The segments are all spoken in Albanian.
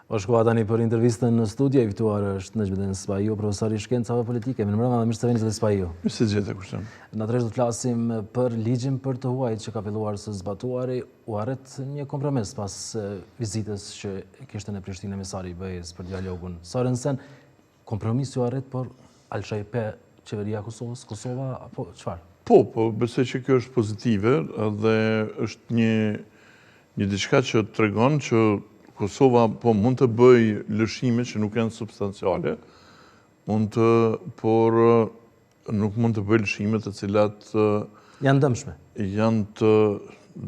Është koha tani për intervistën në studio, i ftuar është Nexhmedin Spahiu, profesor i shkencave politike. Mirëmbrëma dhe mirë se vini zoti Spahiu. Mirë se gjeta, Kushtrim. Natyrisht do të flasim për ligjin për të huajt që ka filluar së zbatuari. U arrit një kompromis pas vizitës që kishte në Prishtinë emisari i BE-së për dialogun Sorensen. Kompromisi u arrit, por a lëshoi pe qeveria e Kosovës, Kosova, apo çfarë? Po, po, besoj që kjo është pozitive dhe është një një diçka që tregon që Kosova po mund të bëjë lëshime që nuk janë substanciale, mund të, por nuk mund të bëjë lëshime të cilat janë dëmshme. Janë të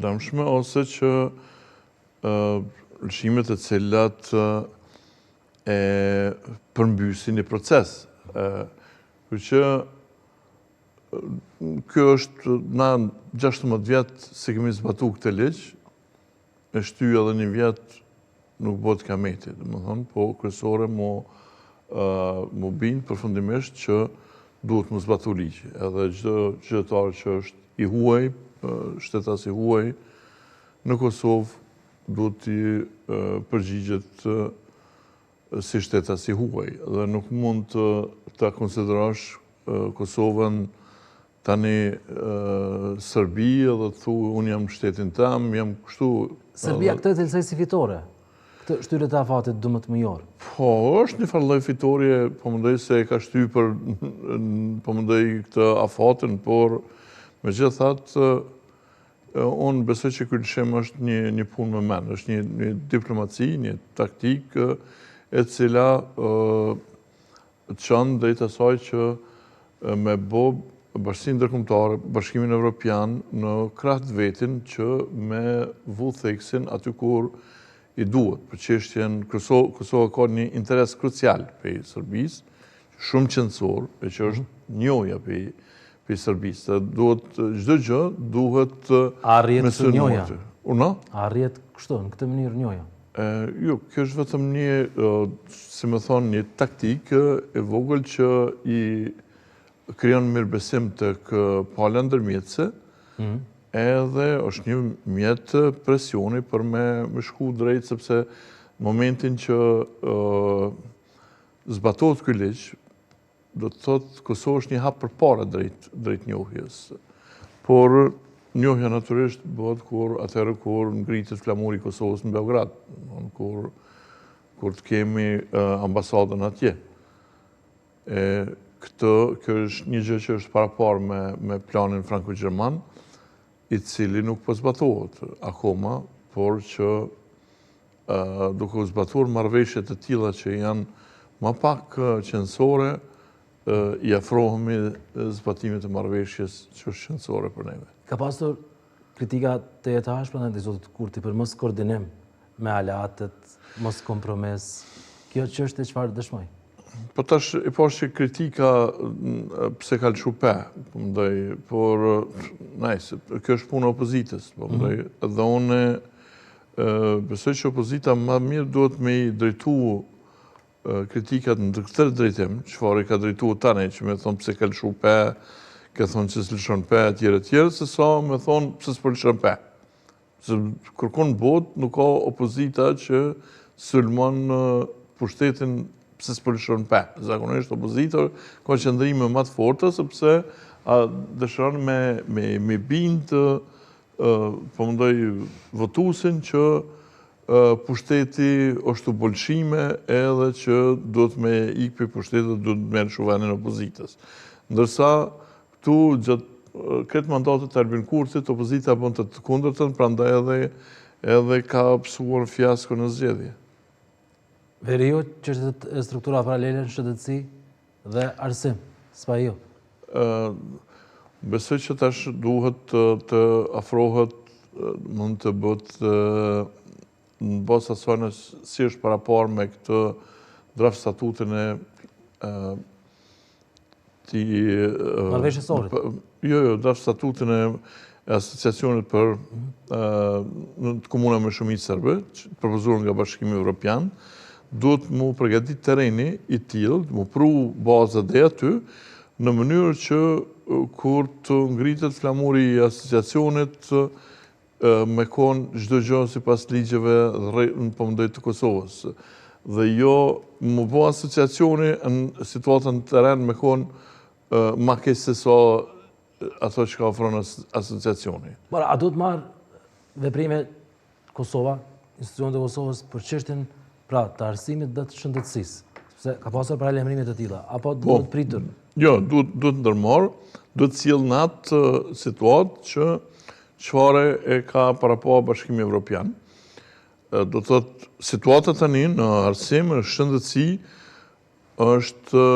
dëmshme ose që lëshime të cilat e përmbysin një proces. Kështu që kjo është na 16 vjet s'e kemi zbatu këtë ligj, e shty edhe një vjet nuk bëhet kiameti, domethënë, po kryesore mu, mu bind përfundimisht që duhet mu zbatu ligji. Edhe çdo qytetar që është i huaj, shtetas i huaj, në Kosovë duhet t'i përgjigjet si shtetas i huaj dhe nuk mund të ta konsiderosh Kosovën tani Serbi edhe të thu unë jam shtetin tem, jam kështu... Serbia këtë e cilësoi si fitore, këtë shtyrje të afatit 12 mujor. Po, është një farë lloj fitorje, po mendoj se e ka shty për, po mendoj këtë afatin, por megjithatë Unë besoj që ky lëshim është një, një punë me mend, është një, një diplomaci, një taktikë e cila çon drejt asaj që me bo bashkësinë ndërkombëtare, Bashkimin Evropian në krah të vetin që me vu theksin aty kur i duhet. Për çështjen Kosova, Kosova ka një interes krucial prej Serbisë, shumë qenësor, e që është njohja prej prej Serbisë. Dhe duhet çdo gjë duhet me synu njohja. Uno? Arrihet kështu, në këtë mënyrë njohja? Jo, kjo është vetëm një, si me thonë, një taktikë e vogël që i krijon mirëbesim tek pala ndërmjetëse, mhm. edhe është një mjet presioni për me, me shku drejt, sepse momentin që zbatohet ky ligj, do të thotë Kosova është një hap përpara drejt, drejt njohjes. Por njohja natyrisht bëhet kur atëherë kur ngritet flamuri i Kosovës në Beograd, kur kur të kemi ambasadën atje. E këtë, kjo është një gjë që është paraparë me, me planin franko-gjerman, i cili nuk po zbatohet akoma, por që duke u zbatuar marrëveshje të tilla që janë ma pak qenësore, i afrohemi zbatimit të marrëveshjes që është qenësore për neve. Ka pasur kritika të të ashpra ndaj zotit Kurti për mos koordinim me aleatët, mos kompromis. Kjo çështje çfarë dëshmoi? Po tash e pashë që kritika pse ka lëshu pe, po mendoj, por nejse, kjo është punë e opozitës, po mendoj, mm -hmm. dhe unë Besoj që opozita ma mirë duhet me i drejtu kritikat në këtë drejtim, çfarë i ka drejtu tani, që me thonë pse ka lëshu pe, ke thonë që s'lëshon pe, e tjera, e tjera, se sa me thonë pse s'po lëshon pe. Se kërkun në botë nuk ka opozita që sulmon pushtetin pse s'po lëshon pe. Zakonisht opozita ka qëndrime ma të forta, sepse a dëshiron me, me, me bindë Po mendoj votuesin që pushteti është tu bo lëshime edhe që duhet me ikë prej pushtetit, duhet me lëshu vendin opozitës. Ndërsa, këtu gjatë krejt mandatit të Albin Kurtit, opozita bënte të kundërtën, prandaj edhe edhe ka pësuar fiasko në zgjedhje. Veriu, çështjet e struktura paralele në shëndetësi, Dhe arsim, Spahiu. Besoj që tash duhet të, të afrohet, mund të bëhet në bazë asaj si është paraparë me këtë draft statutin e ti... Marrëveshjes së Ohrit? Jo, jo, draft statutin e asociacionit për në të komuna me shumicë serbe, të propozuar nga Bashkimi Evropian, duhet mu përgatit tereni i tillë, mu pru baza dhe aty, në mënyrë që kur të ngritet flamuri i asociacionit, me konë çdo gjë sipas ligjeve dhe po mendoj të Kosovës. Dhe jo m'u bo asociacioni në situatën në teren me konë ma keq se sa ato që ka ofron asociacioni. Por, a duhet marrë veprime Kosova, institucionet e Kosovës për çështjen pra të arsimit dhe të shëndetësisë, sepse ka pasur paralajmërime të tilla, apo po, duhet pritur? Jo, duhet duhet ndërmarr, duhet sjell në atë situatë që çfarë e ka parapa Bashkimi Evropian. Do të thotë situata tani në arsim, në shëndetësi është,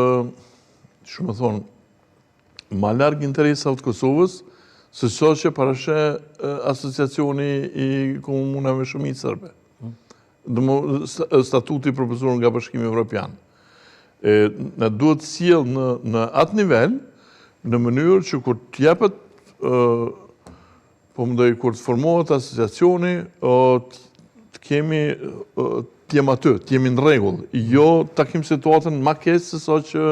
qysh me thonë, ma larg interesave të Kosovës, se sa që parasheh asociacioni i komunave me shumicë serbe. Domethënë, statuti i propozuar nga Bashkimi Evropian. E, na duhet sjell në, në atë nivel, në mënyrë që kur të jepet, po mendoj, kur të formohet asociacioni, të kemi, të jem aty, të jemi në rregull, jo ta kemi situatën ma keq se sa që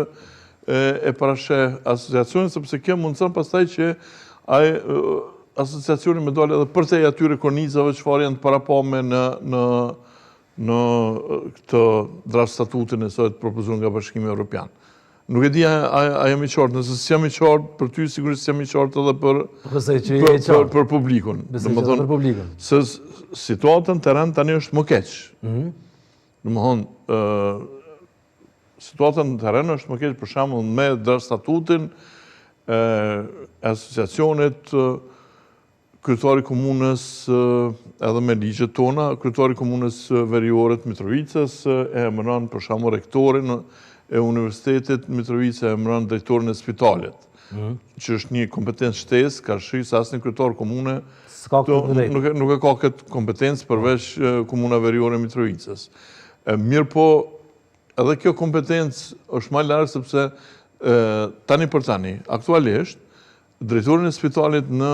e parasheh asociacioni, sepse kjo mundëson pastaj që ai asociacioni me dalë edhe përtej atyre kornizave çfarë janë të parapame në, në, në këtë draft statutin e saj të propozuar nga Bashkimi Evropian. Nuk e di a, a, a jam i qartë, nëse s'jam i qartë për ty, sigurisht s'jam i qartë edhe për, po për, për, për, për publikun. Besoj që për publikun. Se situata në teren tani është më keq. Mm -hmm. Domethënë, situata në teren është më keq, për shembull, me draft statutin e asociacionit, Kryetari i komunës, edhe me ligjet tona, kryetari i komunës veriore të Mitrovicës e emëron për shembull rektorin e Universitetit të Mitrovicës e emëron drejtorin e spitalit, mhm. që është një kompetencë shtesë, karshi se asnjë kryetar komune nuk, nuk e ka këtë kompetencë përveç komuna veriore e Mitrovicës. Mirëpo, edhe kjo kompetencë është ma larg sepse tani për tani, aktualisht, Drejtorin e spitalit në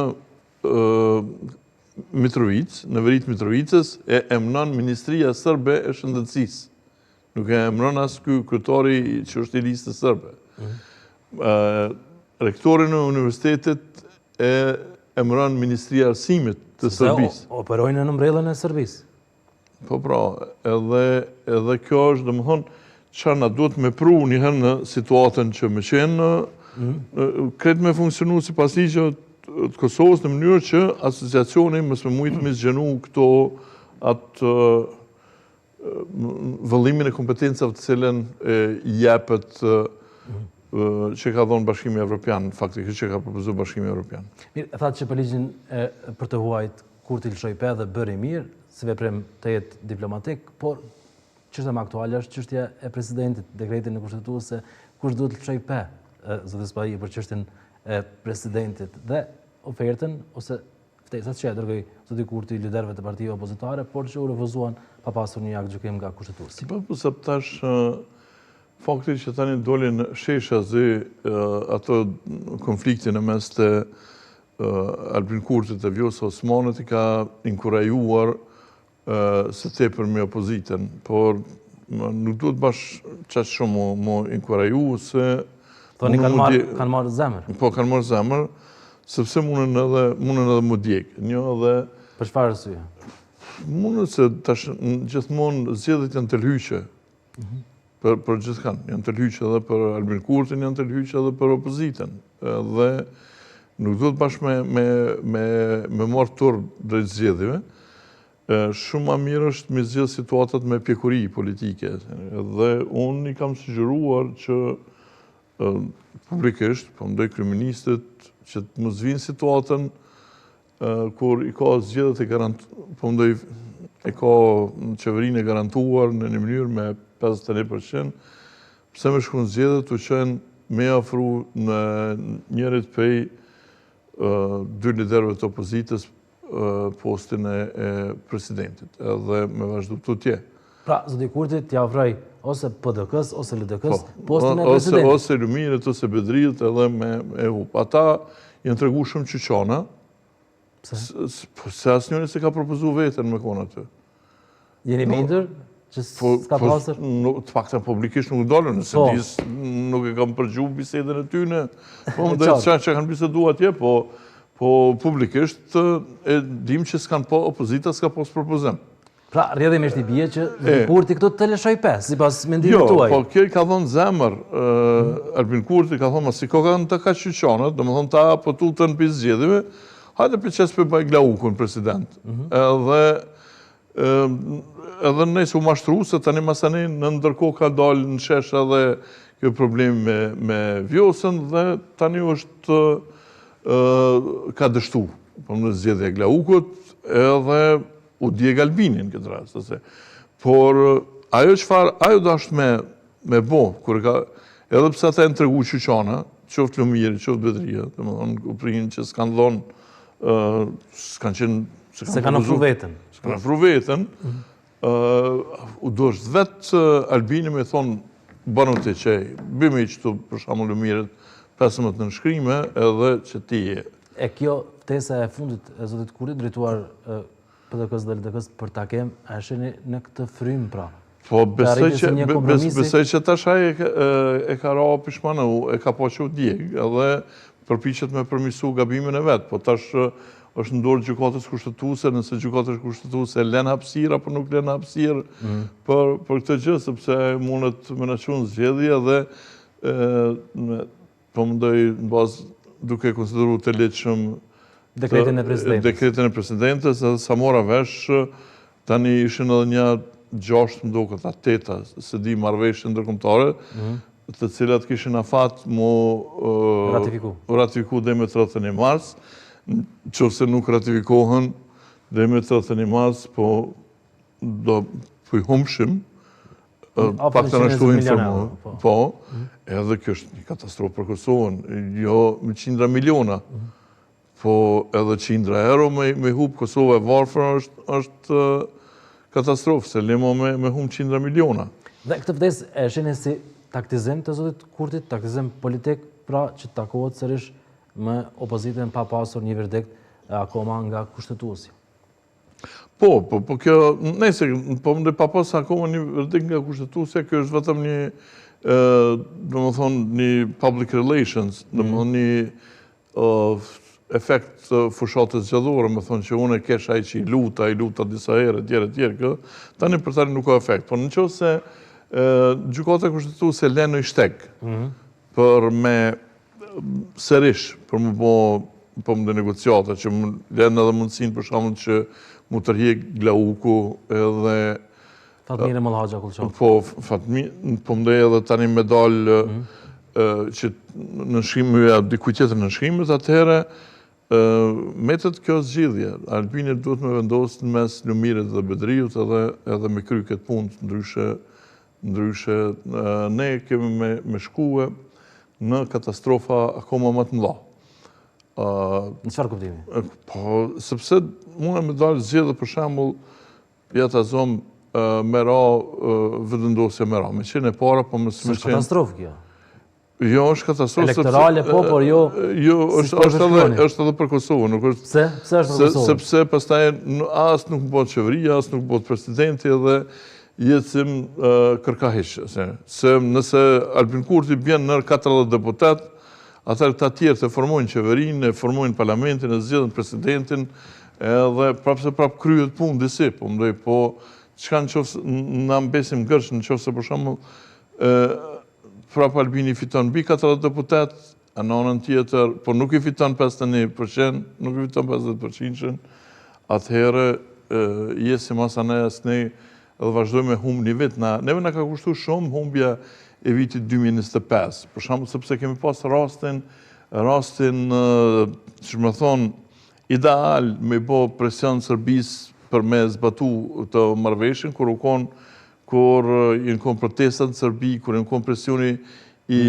Mitrovicë, në veri të Mitrovicës, e emëron Ministria Serbe e Shëndetësisë. Nuk e emëron as ky kryetari që është i listës serbe. Mhm. Rektorin e universitetit e emëron Ministria e Arsimit të Serbisë. Operojnë në ombrellën e Serbisë. Po pra, edhe, edhe kjo është, domethënë, që na duhet me pru njëherë në situatën që me qenë, mm. krejt me funksionu sipas ligjeve të Kosovës në mënyrë që asociacioni mos me mujtë me zgjanu këto atë vëllimin e kompetencave të cilën e jepet mm. që ka dhonë Bashkimi Evropian, faktikisht që ka propozu Bashkimi Evropian. Mirë, thatë që për ligjin e, për të huajt Kurti lëshoi pe dhe bëri mirë, si veprim të jetë diplomatik, por çështja më aktuale është çështja e presidentit, dekreti në kushtetuese, kush duhet të lëshojë pe, zoti Spahiu për çështjen e presidentit dhe ofertën ose ftesat që e dërgoi zoti Kurti liderëve të partive opozitare, por që u refuzuan pa pasur një aktgjykim nga kushtetuesja. Po, po, se tash fakti që tani dolin sheshazi ato konflikti në mes të Albin Kurtit e Vjosa Osmanit i ka inkurajuar së tepërmi opozitën, por nuk duhet bash qaq shumë mu inkuraju se... Thoni kanë marrë kanë marrë zemër. Po kanë marrë zemër, sepse mundën edhe mundën edhe mu djeg. Një edhe Për çfarë arsye? Mundën se tash gjithmonë zgjedhjet janë tërheqëse. Mhm. Për, për gjithkan, janë tërheqëse edhe për Albin Kurtin, janë tërheqëse edhe për opozitën. Dhe nuk duhet bash me, me, me, me marrë turr drejt zgjedhjeve, shumë ma mirë është me zgjidh situatat me pjekuri politike. Dhe unë i kam sugjeruar që publikisht, po mendoj kryeministrit, që të mos vinë situatën kur i ka zgjedhjet e garant, po mendoj e ka qeverinë e garantuar në një mënyrë me 51%, pse me shku në zgjedhjet tu qenë me afru në njërit prej dy liderëve të opozitës postin e presidentit, edhe me vazhdu tutje. Pra, zoti Kurti t'ia ofrojë ose PDK-s, ose LDK-s, po, postin e presidentit. Ose Lumirit, ose Bedriut, edhe me e hup. Ata janë tregu shumë qyqana, Pse? Po, se asnjëri s'e ka propozu veten me konë aty. Jeni bindur që po, s'ka po, pasur? Të paktën publikisht nuk dolën, nëse po. di nuk e kam përgju bisedën e tyne, po më dhe që që kanë bisedu atje, po, po publikisht e dim që s'kan po opozita s'ka pos propozim. Pra, rrjedhimisht i bie që Kurti këtu të lëshojë pe, sipas mendimit jo, tuaj. Jo, po kjo i ka dhonë zemër, Albin Kurti ka thonë, masi kokan të kaq qyqanët, domethonë ta po tuten prej zgjedhjeve, hajde për qes për bëj Glaukun president. Mhm. Edhe, edhe nëse u mashtru, se tani masanej në ndërkohë ka dalë në shesh edhe kjo problem me, me Vjosën dhe tani është ka dështu, po në zgjedhja e Glaukut, edhe u djeg Albini në këtë rast, ose. Por, ajo çfarë, ajo dasht me, me bo, kur ka, edhe pse ata janë tregu qyqana, qoftë Lumiri, qoftë Bedria, domethonë, u prinë që s'kanë dhonë, s'kanë qenë, s'e kanë ofru veten. S'e kanë ofru veten, mhm. u dosht vetë Albini me thonë, bënu të qej, bimi qëtu për shembull Lumirit, 15 nënshkrime edhe që ti je. E kjo ftesa e fundit e zotit Kurti drejtuar PDK-së dhe LDK-së për takim, a e shihni në këtë frymë pra? Po, besoj që, besoj që tash ai e ka ra pishman, e ka pa që u djeg, edhe përpiqet me përmisu gabimin e vet, po tash është në dorë gjykatës kushtetuese, nëse gjykata kushtetuese len hapësirë apo nuk len hapësirë mm. për, për këtë gjë, sepse mundet me na çu në zgjedhje dhe e, Po mendoj në bazë duke konsideru të ligjshëm dekretin e presidentes. Dekretin e presidentes, edhe sa mora vesh, tani ishin edhe një gjashtë më duket, a teta, s'e di marrëveshje ndërkombëtare, mhm. të cilat kishin afat mu ratifiku. Ratifiku deri me 31 mars, qoftë se nuk ratifikohen deri me 31 mars, po do po i humshim, paktën ashtu informohem, po, po mhm. edhe kjo është një katastrofë për Kosovën, jo me qindra miliona, mhm. po edhe qindra euro me, me hup Kosova e varfër është, është katastrofë, se le mo me, me hup qindra miliona. Dhe këtë ftesë e shihni si taktizim të zotit Kurtit, taktizim politik, pra që të takohet sërish me opozitën pa pasur një verdikt akoma nga kushtetuesja. Po, po, po kjo, nëse, po mendoj pa pas akoma një verdikt nga kushtetuesja, kjo është vetëm një, domethonë, një public relations, mm. domethonë, një efekt fushatës zgjedhore, me thonë që unë e kesh ai që i luta, i luta disa herë, tjere, tjere, kjo, tani për tani nuk ka efekt. Po në qoftë se gjykata kushtetuese len një shteg, mm. për me sërish, për me bo po mendoj negociata, që më lenë edhe mundësinë për shembull që mu tërhjek Glauku edhe... Fatmir e Mollhaxha Kullço. Po, Fatmir, po mendoj edhe tani me dalë mhm. që nënshkrimi, ja, diku tjetër nënshkrimet, atëherë, metet kjo zgjidhje. Albini duhet me vendosë në mes Lumirit dhe Bedriut edhe, edhe me kry këtë punë, ndryshe Ndryshe, ne kemi me, me shkue në katastrofa akoma më të mëdha. Në çfarë kuptimi? Po, sepse mund me dalë zgjedhje për shembull, ja ta zom me ra Vetëvendosja me ra, me qenë e para, po me qenë... S'është katastrofë kjo? Jo, është katastrofë sepse elektorale po, por jo. Jo, është është edhe është edhe për Kosovën, nuk është. Pse? Pse është për Kosovën? Sepse pastaj as nuk bëhet qeveria, as nuk bëhet presidenti edhe jesim kërka hiç, se se nëse Albin Kurti bjen nër 40 deputet, atëherë këta tjerët e formojnë qeverinë, e formojnë parlamentin, e zgjedhin presidentin, edhe prapë se prapë kryhet punë disi, po mendoj po çka në qoftë na mbesim ngërç në qoftë se për shembull Prapë Albini fiton mbi 40 deputet, e në anën tjetër, po nuk i fiton 51%, nuk i fiton 50%, atëherë jesim masanej asnej edhe vazhdojmë me humb një vit. Na, neve na ka kushtu shumë humbja e vitit 2025. Për shembull, sepse kemi pas rastin, rastin, që me thonë, ideal me bo presion Serbisë për me zbatu të marrëveshjen, kur u konë Kur janë konë protestat në Serbi, kur janë konë presioni i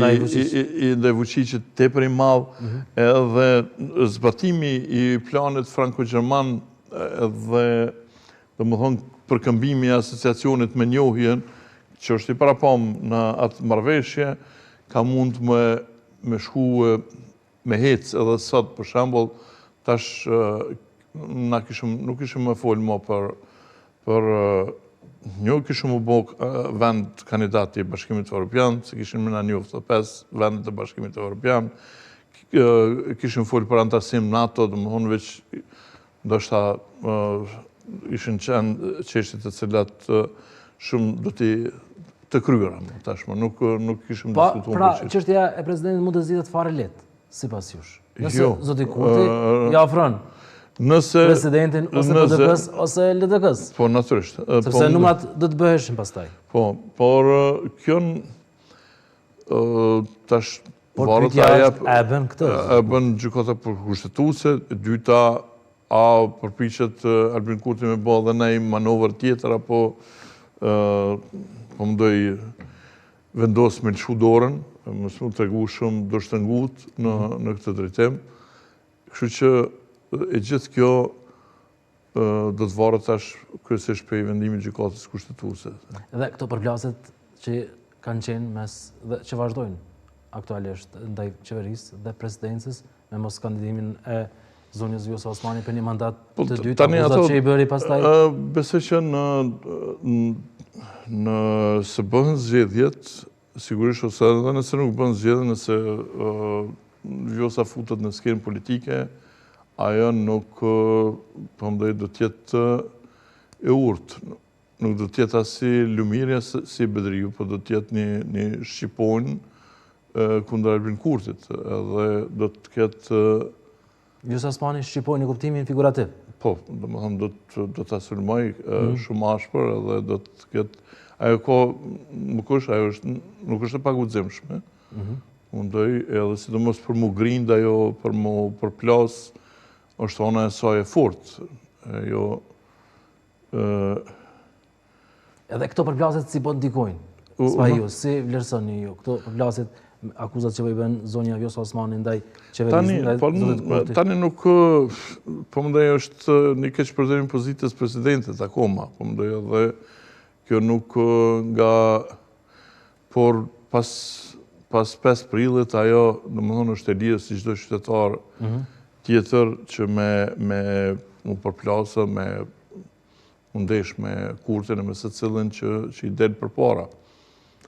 ndaj Vučićit tepër i madh, mhm. edhe zbatimi i planit franko-gjerman edhe domethonë për këmbimi i asociacionit me njohjen, që është i parapam në atë marrëveshje, ka mund me, me shku me hec edhe sot, për shembull, tash na kishim, nuk kishim me folë mo për, për një kishim u bo vend kandidat i Bashkimit Evropian, se kishim me na njoftë 5 vendet e Bashkimit Evropian, kishim folë për antarësim NATO, domethonë veç, ndoshta Ishin qenë çështje të cilat shumë do t'i të kryera më tashmë, nuk, nuk kishim pa, diskutuar. Pra, çështja e presidentit mund të zgjidhet fare lehtë, sipas jush. Nëse jo, zoti Kurti ia ofron nëse, presidentin ose PDK-s ose LDK-s. Po, natyrisht. Sepse po, numrat do të bëheshin pastaj. Po, por kjo tash Por pyetja është, a e bën këtë? A e bën gjykata kushtetuese, e dyta, a përpiqet Albin Kurti me bo edhe naj manovër tjetër, apo po mendoj vendos me lëshu dorën, mos m'u tregu shumë dorështrëngut në, mhm. në këtë drejtim. Kështu që e gjithë kjo do të varet tash kryesisht prej vendimit gjykatës kushtetuese. Dhe këto përplasjet që kanë qenë mes dhe që vazhdojnë aktualisht ndaj qeverisë dhe presidencës me mos kandidimin e zonjës Vjosa Osmani për një mandat po, të dytë, akuzat që i bëri pastaj? Besoj që në nëse bëhen zgjedhjet, sigurisht ose edhe nëse nuk bëhen zgjedhjet, nëse Vjosa futet në skenë politike, ajo nuk, po mendoj, do të jetë e urtë. Nuk do të jetë as si Lumiri, as si Bedriu, po do të jetë një, një shqiponjë kundër Albin Kurtit, edhe do të ketë... Vjosa Osmani shqiponjë në kuptimin figurativ? Po, domethënë, do të, do ta sulmojë mm. shumë ashpër edhe do të ketë... Ajo ka, nuk është, ajo është, nuk është e paguximshme, mm -hmm. Mendoj edhe sidomos për m'u grind ajo, për m'u përplas, është ana e saj e fortë. Jo, Edhe këto përplasjet si po ndikojnë? Spahiu, si vlerësoni ju këto përplasjet, akuzat që po i bën zonja Vjosa Osmani ndaj qeverisë, ndaj po, zotit Kurti? Tani nuk, po mendoj është një keqpërdorim i pozitës presidentit akoma, po mendoj edhe kjo nuk nga, por pas, pas 5 prillit ajo, domethënë është e lirë si çdo qytetar mhm. tjetër që me, me u përplasë, me u ndesh me Kurtin e me secilin që, që i del përpara.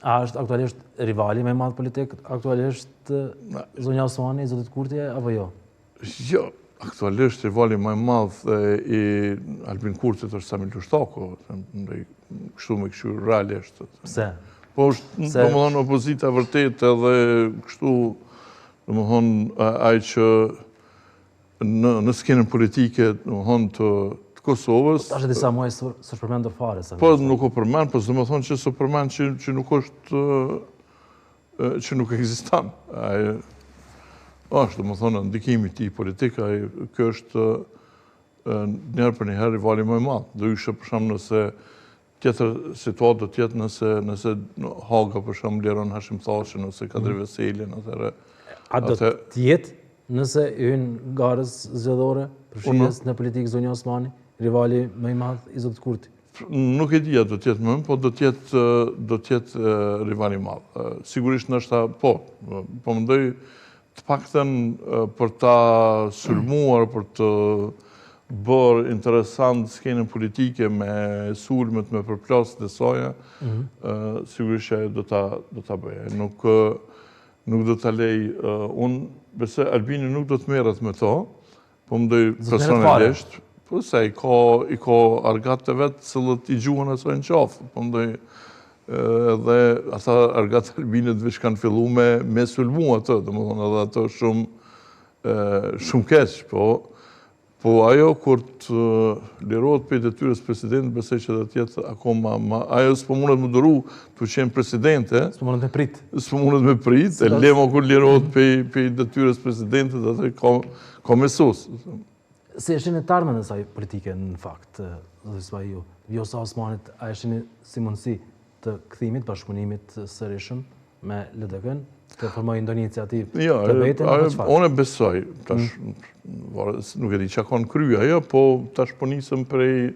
A është aktualisht rivali më i madh politik, aktualisht zonja Osmani, zotit Kurti, apo jo? Jo, aktualisht rivali më i madh i Albin Kurtit është Sami Lushtaku, kështu me kështu realisht. Pse? Po është, domethënë, opozita vërtet edhe kështu, domethënë, ai që në, në skenën politike, domethënë, të, të Kosovës... Po, tash e disa muaj s'është përmendur fare. Po, nuk u përmend, po s'domethonë që s'u përmend që, që nuk është që nuk ekziston. Ai është, domethënë, ndikimi i tij politik, ai kjo është njëherë për njëherë rivali më i madh. Ndryshe për shembull nëse tjetër situatë do të jetë nëse nëse Haga për shembull liron Hashim Thaçin ose Kadri mm. Veselin atëherë A do të jetë nëse i hyn garës zgjedhore, përfshirjes në politikë zonja Osmani, rivali më i madh i zotit Kurti? Nuk e di a do të jetë më, po do të jetë do të jetë rival i madh. Sigurisht ndoshta po, po mendoj të paktën për ta sulmuar, për të bërë interesant skenën politike me sulmet, me përplasjet e saja, mhm. sigurisht që ajo do ta do ta bëjë. Nuk nuk do ta lej unë besoj Albini nuk do të merret me to, Po mendoj personalisht, po se i ka, i ka argatët e vet, të cilët i gjuhen asaj në qafë, po mendoj edhe ata argatët e Albinit veç kanë fillu me, me sulmu atë, domethënë edhe ato shumë, shumë keq, po, po ajo kur të lirohet prej detyrës presidentit, besoj që do të jetë akoma ma, ajo s'po mundet me duru tu qenë presidente, s'po mundet me prit. S'po mundet me prit, e le mo kur lirohet prej, prej detyrës presidentit, atë ka, Ka me sos. Si e shihni të ardhmen e saj politike në fakt, zoti Spahiu, Vjosa Osmanit, a e shihni si mundësi të kthimit, bashkëpunimit sërishëm me LDK-n, të formojë ndonjë iniciativë jo, të vetën, apo çfarë? Unë e besoj, tash, mm. nuk e di çka ka në krye ajo, po tash po nisem prej,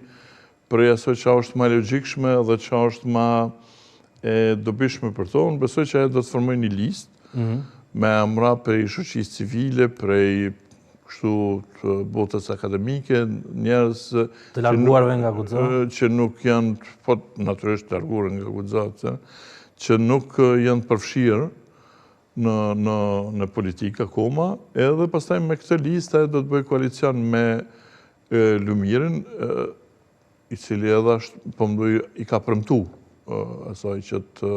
prej asaj që është ma logjikshme dhe që është ma e dobishme për to, unë besoj që ajo do të formojë një listë mhm. me emra prej shoqërisë civile, prej kështu të botës akademike, njerëz të larguarve nga Guxo, që nuk janë, po natyrisht të larguar nga Guxo, që nuk janë përfshirë në në në politikë akoma, edhe pastaj me këtë listë ajo do të bëjë koalicion me Lumirin. I cili edhe është, po mendoj, i ka premtu asaj që të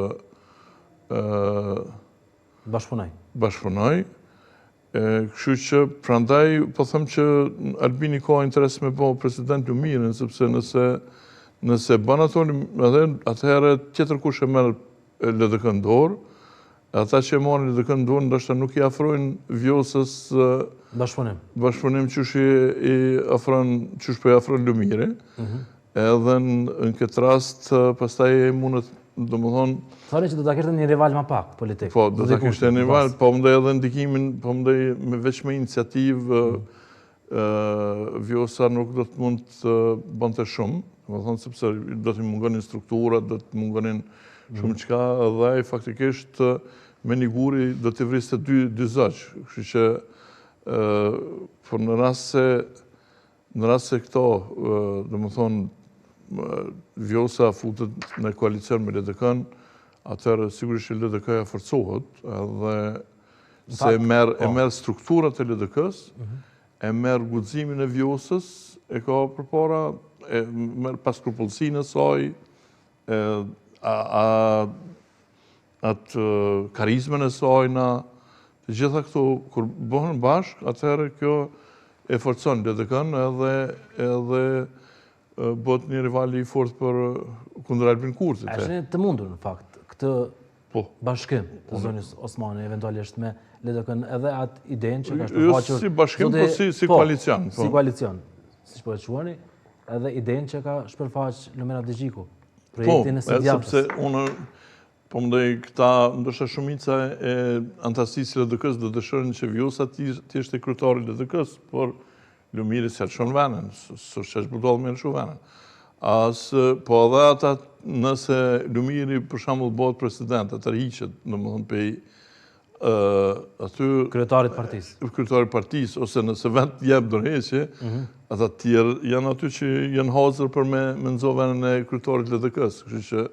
bashkëpunoj. Bashkëpunoj. Kështu që prandaj po them që Albini ka interes me bo president Lumirin, sepse nëse nëse bën ato edhe atëherë tjetër kush e merr LDK në dorë, ata që e marrin LDK në dorë ndoshta nuk i afrojnë Vjosës bashkëpunim. Bashkëpunim qysh i, i afron, qysh po i afron Lumiri. Mm -hmm. Edhe në këtë rast, pastaj e mundet, domethënë... Thoni që do ta kishte një rival ma pak politik. Po, do ta kishte një rival, po mendoj edhe ndikimin, po mendoj me veç me iniciativë, mm. Vjosa nuk do të mund të bënte shumë, domethënë, sepse do t'i mungonin strukturat, do të mungonin shumë mm. çka, dhe ai faktikisht me një gur do t'i vriste dy, dy zogj, kështu që, po në rast se Në rast se këto, domethënë, Vjosa futet në koalicion me LDK-në, atëherë sigurisht që LDK-ja forcohet edhe se e merr e po. merr strukturat e LDK-së, mhm. e merr guximin e Vjosës, e ka përpara, e merr paskrupullsinë e saj, e, a, a atë karizmën e saj na, të gjitha këto, kur bëhen bashkë, atëherë kjo e forcon LDK-në edhe, edhe bëhet një rival i fortë për kundër Albin Kurtit. A është të mundur në fakt këtë po. bashkim të zonjës Osmani eventualisht me LDK-në edhe atë idenë që ka jo, shpërfaqur si bashkim, po si, si po, koalicion. Po. Si koalicion, siç po e quani, edhe idenë që ka shpërfaq Lumir Abdixhiku, projektin e së djathtës. Po, sepse unë Po mendoj këta, ndoshta shumica e anëtarësisë së LDK-së do dëshironin që Vjosa të ishte kryetari i LDK-së, por Lumiri s'ia lëshon venin, s'është aq budall me lëshu venin. As, po edhe ata, nëse Lumiri për shembull bëhet president, e tërhiqet, domethënë pej aty... Kryetarit partisë. Kryetarit partisë, ose nëse vetë jep dorëheqje, mhm. ata tjerë janë aty që janë hazër për me, me nxon venin e kryetarit LDK-së, kështu që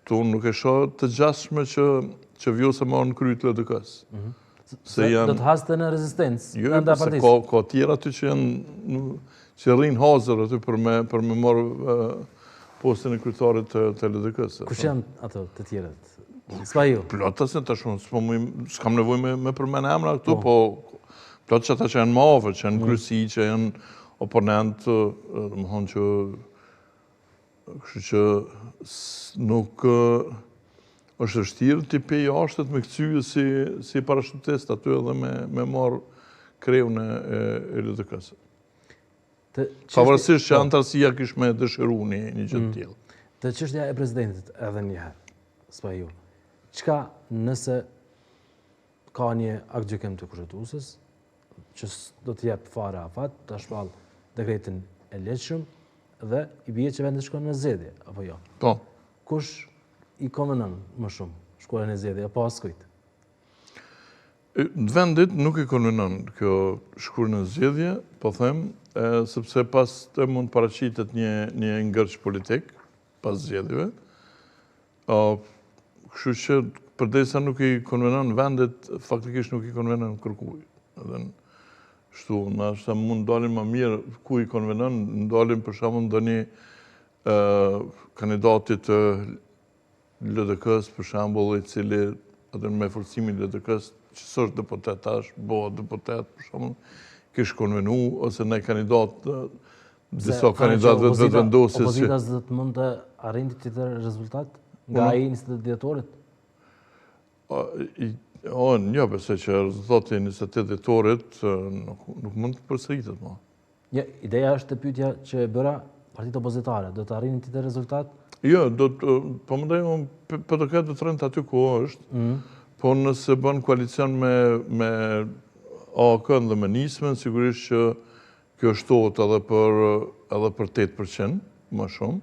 Këtu unë nuk e shoh të gjasshme që, që Vjosa me ardh në krye të LDK-së. Mhm. Se janë... Do të haste në rezistencë, jo, në partisë. Jo, ka, ka tjerë aty që janë, që rrinë hazër aty për me, për me marrë postin e kryetarit të, të LDK-së. Kush janë ato të tjerët? S'ka ju? Plot të tash unë, s'po më, s'kam nevojë me, me përmend emra këtu, po, po plot që ata që janë më afër, që janë mm. kryesi, që janë oponentë, domethonë që Kështu që nuk është vështirë ti pe jashtë me kcy si, si parashutist aty edhe me, me marrë kreun e, e LDK-së. Pavarësisht që po. anëtarësia kish me dëshiru një, një gjë të mm. tillë. Te çështja e presidentit edhe një herë, Spahiu. Çka nëse ka një aktgjykim të kushtetueses, që s'do të jep fare afat, ta shpall dekretin e ligjshëm dhe i bie që vendi shkon në zgjedhje, apo jo? Po. Kush i konvenon më shumë shkuarja në zgjedhje, apo askujt? Vendit nuk i konvenon kjo shkuarje në zgjedhje, po them, sepse pastaj mund të paraqitet një, një ngërç politik pas zgjedhjeve, Kështu që përderisa nuk i konvenon vendit, faktikisht nuk i konvenon kërkujt. Edhe shtu, ndoshta mund dalim më mirë ku i konvenon, dalim për shembull ndonjë kandidatit të LDK-së, për shembull, i cili edhe me forcimin e LDK-së, që s'është deputet tash, bëhet deputet, për shembull, kish konvenu, ose një kandidat Disa kandidatëve të Vetëvendosjes që... Opozita s'do të mund të arrinte tjetër rezultat nga ai i 28 dhjetorit? O, një, besoj që rezultati i 28 dhjetorit nuk mund të përsëritet më. Një, ideja është te pyetja që e bëra partitë opozitare, do të arrinin tjetër rezultat? Jo, do të, po mendoj unë, PDK do të rrinte aty ku është, mm. po nëse bën koalicion me, me AAK-në dhe me Nismën, sigurisht që Kjo shtohet edhe për edhe për 8% më shumë.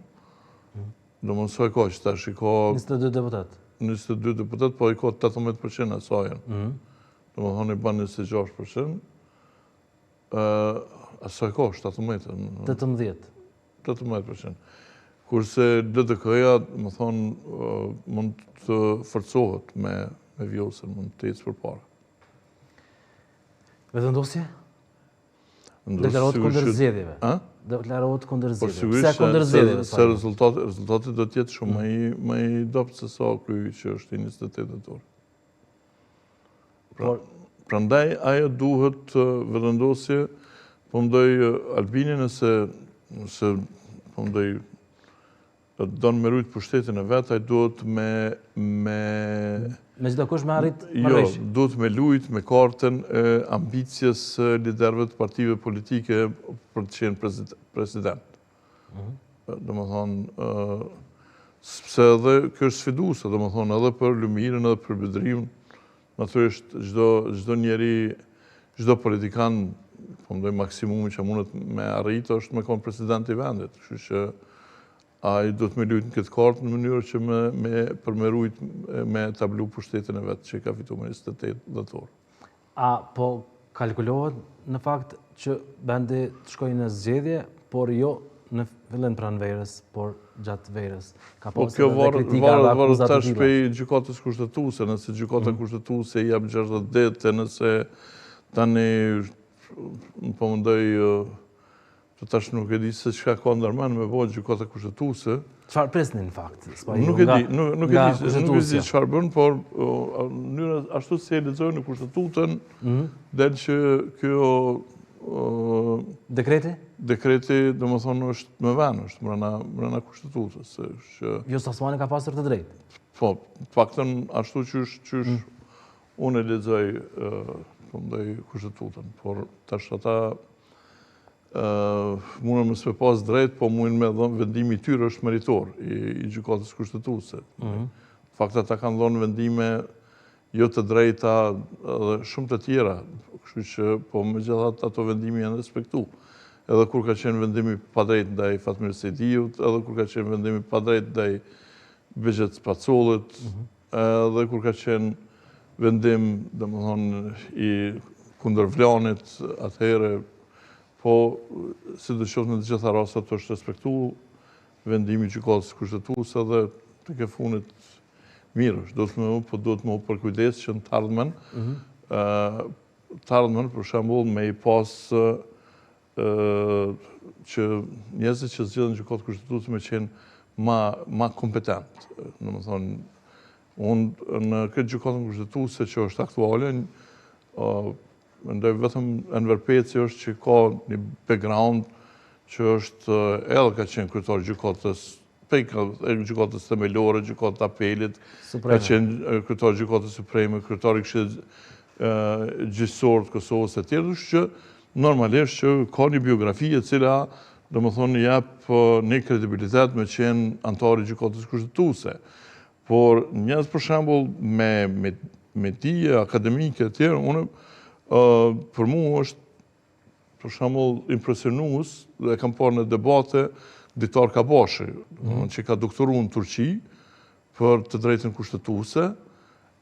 Domethënë sa e ka që tash i ka... 22 deputet. 22 deputet, po i ka 18% e sajën. Mm. Domethënë i ban 26%. A sa i ka? 17? 18. 18%. Kurse LDK-ja, domethonë, mund të forcohet me, me Vjosën, mund të ecë përpara. Vetëvendosje? Deklarohet kundër zgjedhjeve. Deklarohet kundër po, zgjedhjeve. Pse kundër zgjedhjeve? Se rezultati, rezultati do të jetë shumë më i më i dobët se sa ky që është i 28 dhjetorit. Pra, prandaj ajo duhet Vetëvendosje, po mendoj Albini nëse nëse po mendoj don me rujt pushtetin e vet, ai duhet me me me çdo kusht me arrit jo, marrëveshje. Jo, duhet me lujt me kartën e ambicjes së liderëve të partive politike për të qenë president. Mm -hmm. Domethonë, sepse edhe kjo është sfiduese, domethonë, edhe për Lumirin, edhe për Bedriun, natyrisht çdo çdo njeri, çdo politikan, po mendoj maksimumi që mundet me arrit është me konë president i vendit, kështu që ai duhet me lujt në këtë kartë në mënyrë që me, me, për me rujt me tablu pushtetin e vet që ka fitu më 28 dhjetor. A po kalkulohet në fakt që vendi të shkojë në zgjedhje, por jo në fillim pranverës, por gjatë verës. Ka po kjo varet varet tash prej gjykatës kushtetuese, nëse gjykata mm. kushtetuese i jep 60 ditë, nëse tani po mendoj Po tash nuk e di se çka ka ndërmend me bo gjykata kushtetuese. Çfarë prisni në fakt? Nuk e di, nuk e di, nuk e di çfarë bën, por mënyra ashtu si e lexoj unë kushtetutën, mhm. del që kjo Dekreti? Dekreti, domethonë, është me vend, është mrena, mrena kushtetutës. Që... Vjosa Osmani ka pasur të drejtë? Po, të paktën ashtu qysh, qysh mm. unë e lexoj, po mendoj, kushtetutën, por tash ata Mundën mos me pas drejt, po mundën me dhënë vendimi i tyre është meritor i, i gjykatës kushtetuese. Mm -hmm. Fakt ata kanë dhënë vendime jo të drejta dhe shumë të tjera, kështu që po megjithatë ato vendime janë respektu. Edhe kur ka qenë vendimi i padrejt ndaj Fatmir Sejdiut, edhe kur ka qenë vendimi i padrejt ndaj Behgjet Pacollit, mm -hmm. Edhe kur ka qenë vendim, domethonë, i kundër Vlanit, atëherë, po, sido qoftë në të gjitha rastet është respektu vendimi i gjykatës kushtetuese dhe tek e fundit mirë është, duhet me u, po duhet me u përkujdes që në të ardhmen, mhm. të ardhmen, për shembull, me i pas që njerëzit që zgjidhen në gjykatë kushtetuese me qenë ma, ma kompetent. Domethonë, unë në këtë gjykatën kushtetuese që është aktuale, mendoj vetëm Enver Peci është që ka një background që është edhe ka qenë kryetar gjykatës prej gjykatës themelore, gjykatës apelit, ka qenë kryetar gjykatës supreme, kryetar i këshillit gjyqësor të Kosovës e tjerë, kështu që normalisht që ka një biografi e cila domethonë jep një kredibilitet me qenë anëtar i gjykatës kushtetuese. Por njerëz për shembull me, me, me dije akademike e tjerë, unë për mu është për shembull impresionues dhe e kam parë në debate Ditar Kabashi, mm -hmm. që ka doktoru në Turqi për të drejtën kushtetuese,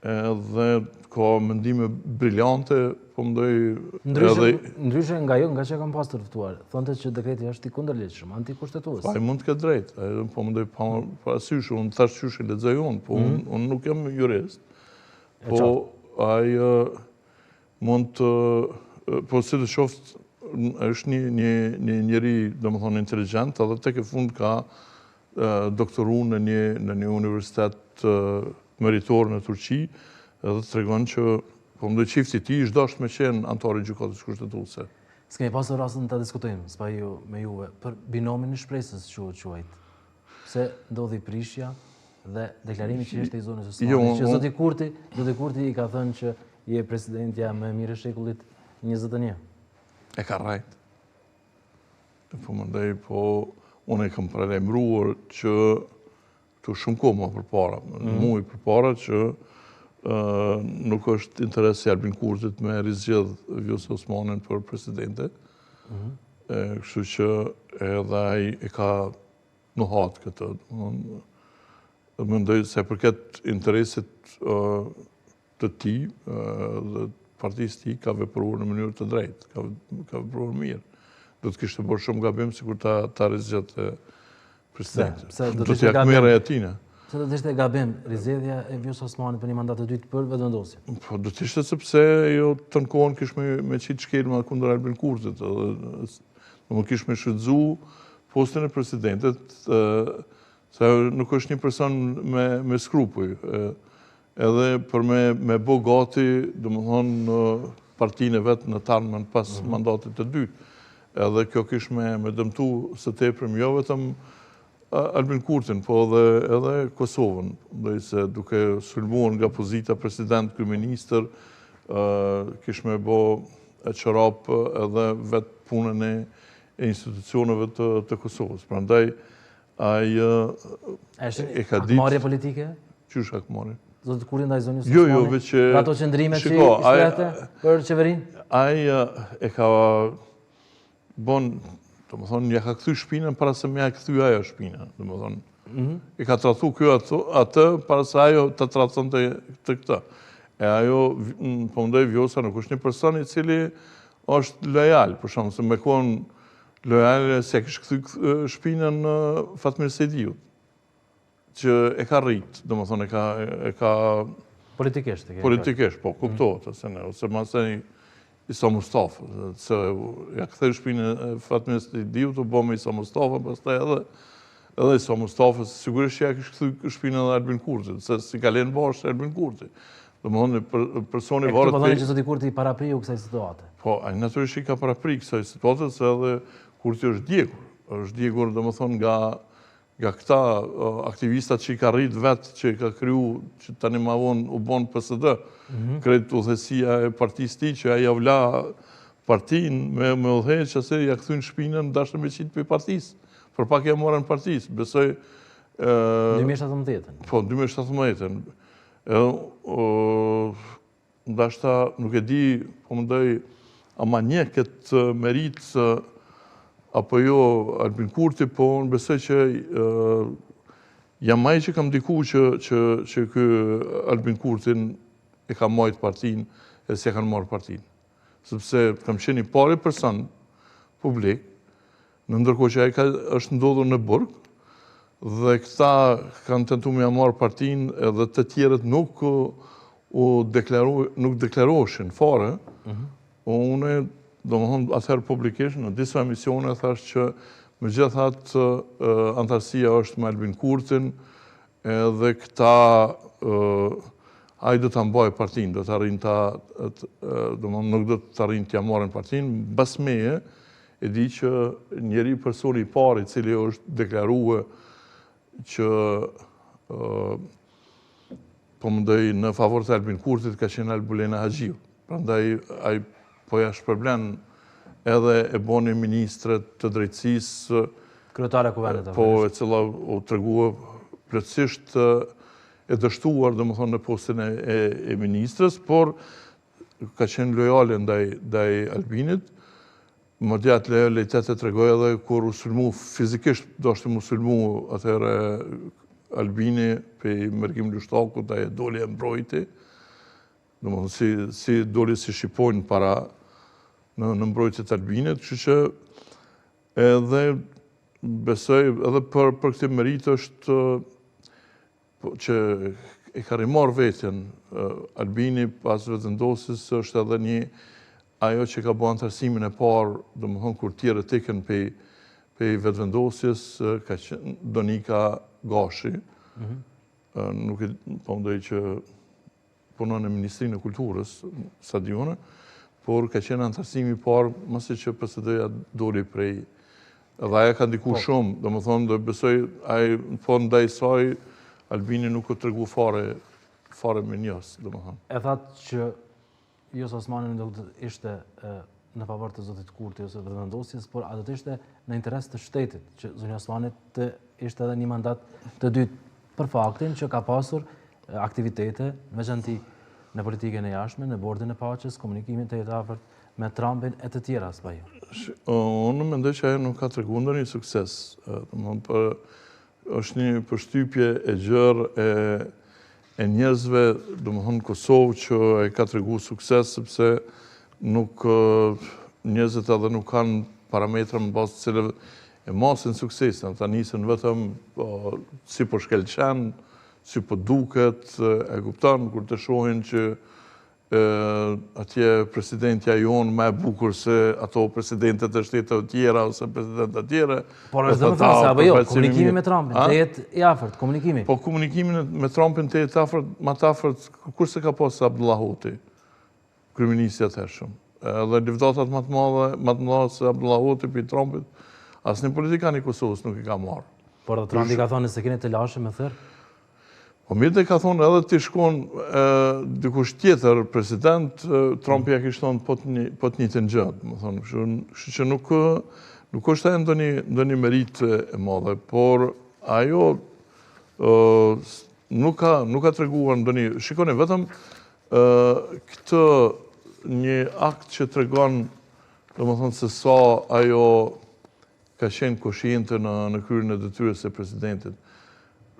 edhe ka mendime briliante, po mendoj ndryshe, edhe... Ndryshe nga jo, nga që kam pasur të ftuar, thonte që dekreti është i kundërligjshëm, antikushtetues. Po, ai mund të ketë drejtë, po mendoj pa parasysh, unë thash qysh e lexoj unë, po mm -hmm. unë, unë nuk jam jurist, po ai Mund të, po sido qoftë, është një, një, një njeri, domethonë, inteligjent, edhe tek e fund ka doktoru në një, në një universitet meritor në Turqi, edhe tregon që, po mendoj çifti i tij, është dashtë me qenë anëtar i gjykatës kushtetuese. S'kemi pasur rastin të diskutojmë, Spahiu me juve, për binomin e shpresës që u quajt. Pse ndodhi prishja dhe deklarimi që ishte i zonjës Osmani, jo, që zoti Kurti, zoti Kurti i ka thënë që je presidentja më e mirë e shekullit 21. E ka rrejt. Po mendoj, po unë e kam paralajmëruar që këtu shumë kohë më përpara, mm -hmm. muaj përpara që nuk është interes i Albin Kurtit me rizgjedh Vjosa Osmanin për presidente. Mm -hmm. Kështu që edhe ai e ka nuhat këtë. Mendoj se përket interesit të tij dhe partisë tij ka vepruar në mënyrë të drejtë, ka, ka vepruar mirë. Do të kishte bërë shumë gabim sikur ta, ta rizgjidhte presidentin. Do të hakmerrej atina. Pse do të ishte gabim rizgjedhja e Vjosa Osmanit për një mandat të dytë për Vetëvendosjen? Po do të ishte sepse ajo tënë kohën kish me me qitë shkelma kundër Albin Kurtit, edhe do kish me shfrytëzu postin e presidentit, se ajo nuk është një person me me skrupuj, edhe për me me bo gati, domethënë partinë e vet në t'ardhmen pas mhm. mandatit të dytë. Edhe kjo kish me me dëmtu së tepërm jo vetëm Albin Kurtin, po edhe edhe Kosovën, mendoj se duke sulmuar nga pozita president, kryeministër, kish me bo çorap edhe vetë punën e e institucioneve të të Kosovës. Prandaj ai e ka ditë Hakmarrje politike? Qysh hakmarrje? Zoti Kurti ndaj zonjës Jo, jo, veç Nga ato qëndrime që i shprehte për qeverinë? Ai e ka bon, domethonë, ja ka kthy shpinën para se me ja kthy ajo shpinën, domethonë, mm i ka tradhtu kjo atë, atë para se ajo të tradhtonte këtë. E ajo, po mendoj, Vjosa nuk është një person i cili është lojal, për shkak se me konë lojal s'ja kish kthy shpinën Fatmir Sejdiut. që e ka rrit, domethonë, e ka... E ka Politikisht, e ka. Politikisht, po, kuptohet, ose ne, ose masnej Isa Mustafa, se ja ktheu shpinën Fatmir Sejdiut, u bo me Isa Mustafa, pastaj edhe edhe Isa Mustafa, sigurisht që ja kish kthy shpinën edhe Albin Kurtit, se s'i ka lenë bash Albin Kurti. Domethonë, personi varet... E këtu po thoni që zoti Kurti i parapriu kësaj situate. Po, ai natyrisht i ka parapri kësaj situate, se edhe Kurti është djegur. është djegur, domethonë, nga nga këta aktivistat që i ka rrit vetë, që i ka kriju, që tani ma vonë u bon PSD, mhm. krejt udhëheqësia e partisë tij, që ai jau la partinë me, me udhëheq, që se ja kthyn shpinën, dashtën me qitë prej partisë. Për pak ja morën partisë, besoj... 2017-ën. Po, 2017-ën. Edhe, Ndashta, nuk e di, po mendoj, a ma njeh këtë meritë apo jo Albin Kurti, po unë besoj që jam ai që kam ndiku që, që, që ky Albin Kurtin e ka majtë partinë e s'ja kanë marrë partinë. Sepse kam qenë i pari person publik Në ndërkohë që ai ka është ndodhur në burg dhe këta kanë tentu me ia marrë partinë edhe të tjerët nuk u deklaru, nuk deklaroheshin fare. Mm -hmm. Unë, domethonë, atëherë publikisht, në disa emisione, thash që megjithatë anëtarësia është me Albin Kurtin, edhe këta ai do ta mbajë partinë, do të arrijnë ta, domethonë, nuk do të arrijnë t'ia marrin partinë, mbas meje, E di që njeri personi i parë i cili është deklarue që po mendoj në favor të Albin Kurtit ka qenë Albulena Haxhiu. Prandaj ai po ja shpërblen edhe e boni ministre të drejtësisë. Kryetare e Kuvendit. Po, e cila u tregua plotësisht e dështuar, domethonë, në postin e, e, e ministres, por ka qenë lojale ndaj, ndaj Albinit, madje atë lojalitet e tregoi edhe kur u sulmu fizikisht, dashti m'u sulmu atëherë Albini prej Mërgim Lushtakut, ai e doli e mbrojti, domethonë si, si doli si shqiponjë para në, në mbrojtje të Albinit, kështu që edhe besoj edhe për, për këtë meritë është Po që e ka rimarrë veten Albini pas Vetëvendosjes është edhe një ajo që ka bo anëtarësimin e parë, domethonë kur tjerët ikën pej, pej Vetëvendosjes, ka qenë Donika Gashi, mm -hmm. nuk e po mendoj që punon në Ministrinë e Kulturës, sa di unë, por ka qenë anëtarësimi i parë, masi që PSD-ja doli prej, edhe ajo ka ndiku po. shumë, domethonë, dhe besoj, ai, po ndaj saj, Albini nuk u tregu fare, fare mirënjohës, domethonë. E thatë që Vjosa Osmani nuk do të ishte në favor të Zotit Kurti ose Vetëvendosjes, por a do të ishte në interes të shtetit që zonja Osmani të ishte edhe një mandat të dytë për faktin që ka pasur aktivitete, në veçanti në politikën e jashtme, në bordin e paqes, komunikimin të afërt me Trumpin e të tjera, Spahiu. Unë mendoj që ajo nuk ka treguar ndonjë sukses, domethënë për është një përshtypje e gjerë e e njerëzve, domethënë në Kosovë që e ka tregu sukses sepse nuk njerëzit edhe nuk kanë parametra në bazë të cilëve e masin suksesin, ata nisen vetëm po, si po shkelqen, si po duket, e kupton, kur të shohin që atje presidentja jonë ma e bukur se ato presidentet e shteteve tjera ose presidentet tjera. Por është dhe më se apo jo, komunikimi me Trumpin, të jetë i afërt, komunikimi. Po komunikimi me Trumpin të jetë afërt, ma të afërt, kurrë s'e ka pas Abdullah Hoti, kryeministri i atëhershëm. Edhe livdatat ma të madhe, ma të mëdha se Abdullah Hoti prej Trumpit, asnjë politikan i Kosovës nuk i ka marrë. Por dhe Trumpi ka thonë nëse keni telashe më thirr? Po mirë dhe ka thonë edhe t'ish kon dikush tjetër president, Trumpi ja kish thonë po të po të njëjtën gjë, domethonë, kështu që nuk nuk është ajo ndonjë ndonjë meritë e madhe, por ajo nuk ka nuk ka treguar ndonjë, shikoni vetëm këtë një akt që tregon, domethonë se sa ajo ka qenë koshiente në në kryerjen e detyrës së presidentit.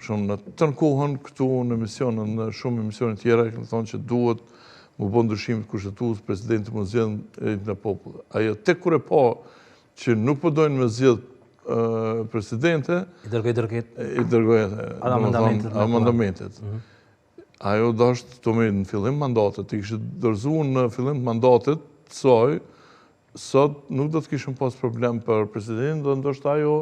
Shumë në tënë kohën këtu në emision, në shumë emisione tjera, kemi thonë që duhet m'u bo ndryshimet kushtetues, presidenti m'u zgjedh nga populli. Ajo tek kur e pa që nuk po dojnë me zgjedh presidente, i dërgoi dërgoi i dërgoi amendamentet. Amendamentet. Mhm. Ajo dashtë të me në fillim mandatit, t'i kishte dorëzu në fillim të mandatit të saj, Sot nuk do të kishim pas problem për presidentin dhe ndoshta ajo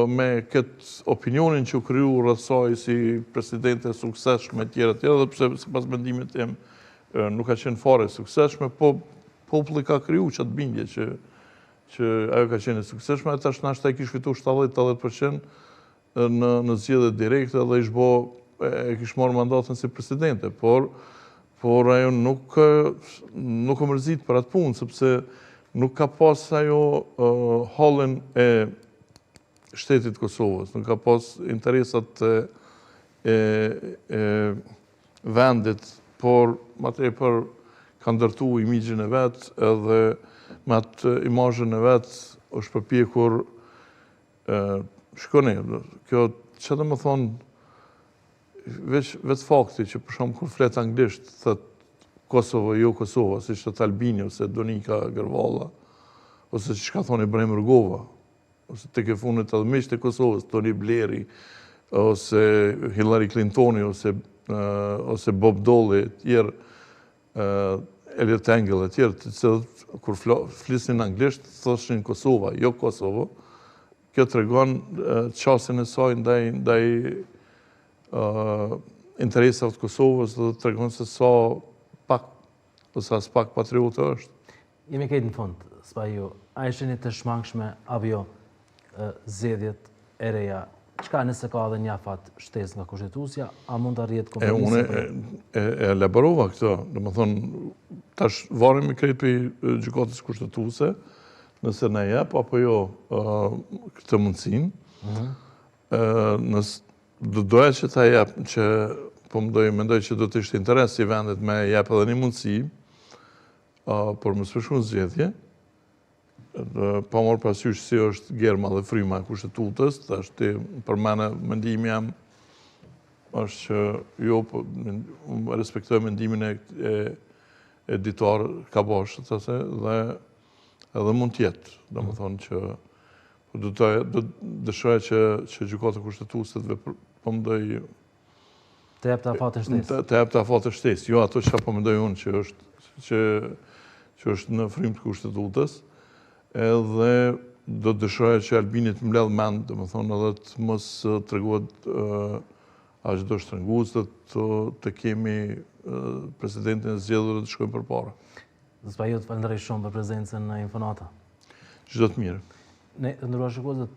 me këtë opinionin që u kriju rreth saj si presidente e suksesshme etj etj, edhe pse sipas mendimit tim nuk ka qenë fare e suksesshme, po populli ka kriju qatë bindje që që ajo ka qenë e suksesshme, e tash nashta e kish fitu 70-80% në në zgjedhje direkte dhe ish bo e kish marrë mandatin si presidente, por por ajo nuk nuk u mërzit për atë punë, sepse nuk ka pas ajo hallin e shtetit të Kosovës, nuk ka pas interesat e, e, e vendit, por ma tepër ka ndërtu imixhin e vet edhe me atë imazhin e vet është përpjekur Shikoni, kjo që domethonë, veç vetë fakti që për shembull kur flet anglisht, thot Kosovo, jo Kosova, siç thot Albini, ose Donika Gërvalla, ose siç ka thonë Ibrahim Rugova, ose tek e fundit edhe miqtë e Kosovës, Tony Blairi, ose Hillary Clintoni, ose, ose Bob Dole, tjerë, Eliot Engel e tjerë, të cilët kur flisnin anglisht, thoshin Kosova, jo Kosovo, kjo tregon qasjen e saj ndaj, ndaj interesave të Kosovës dhe tregon se sa pak ose aspak patriote është. Jemi krejt në fund, Spahiu, a i shihni të shmangshme apo jo zgjedhjet e reja? Çka nëse ka edhe një afat shtesë nga kushtetuesja, a mund të arrihet kompromisi? E, unë e, e elaborova këtë, domethonë, tash varemi krejt prej gjykatës kushtetuese, nëse na jep, apo jo këtë mundësinë, mhm. nëse do doja që ta jep, që po mendoj, mendoj që do të ishte interes i vendit me jep edhe një mundësi, por mos me shku n'zgjedhje, pa marrë parasysh si është germa dhe fryma e kushtetutës, tash ti përmene mendimi jem është që jo, po, unë respektoj mendimin e, e, e Ditar Kabashit, ase, dhe edhe mund t'jetë, domethonë që po do të do dëshiroja që, që gjykata kushtetuese të vepër, po mendoj Të jepte afatin shtesë. Të jepte afatin shtesë, jo ato që po mendoj unë që është që që është në frymë të kushtetutës, edhe do të dëshiroja që Albini të mbledh mend, domethonë edhe të mos tregohet aq dorështrëngues dhe të, të kemi presidentin e zgjedhur dhe të shkojmë përpara. Spahiu, të falënderoj shumë për prezencën në Infonata. Çdo të mirë. Ne, të nderuar shikues, do të...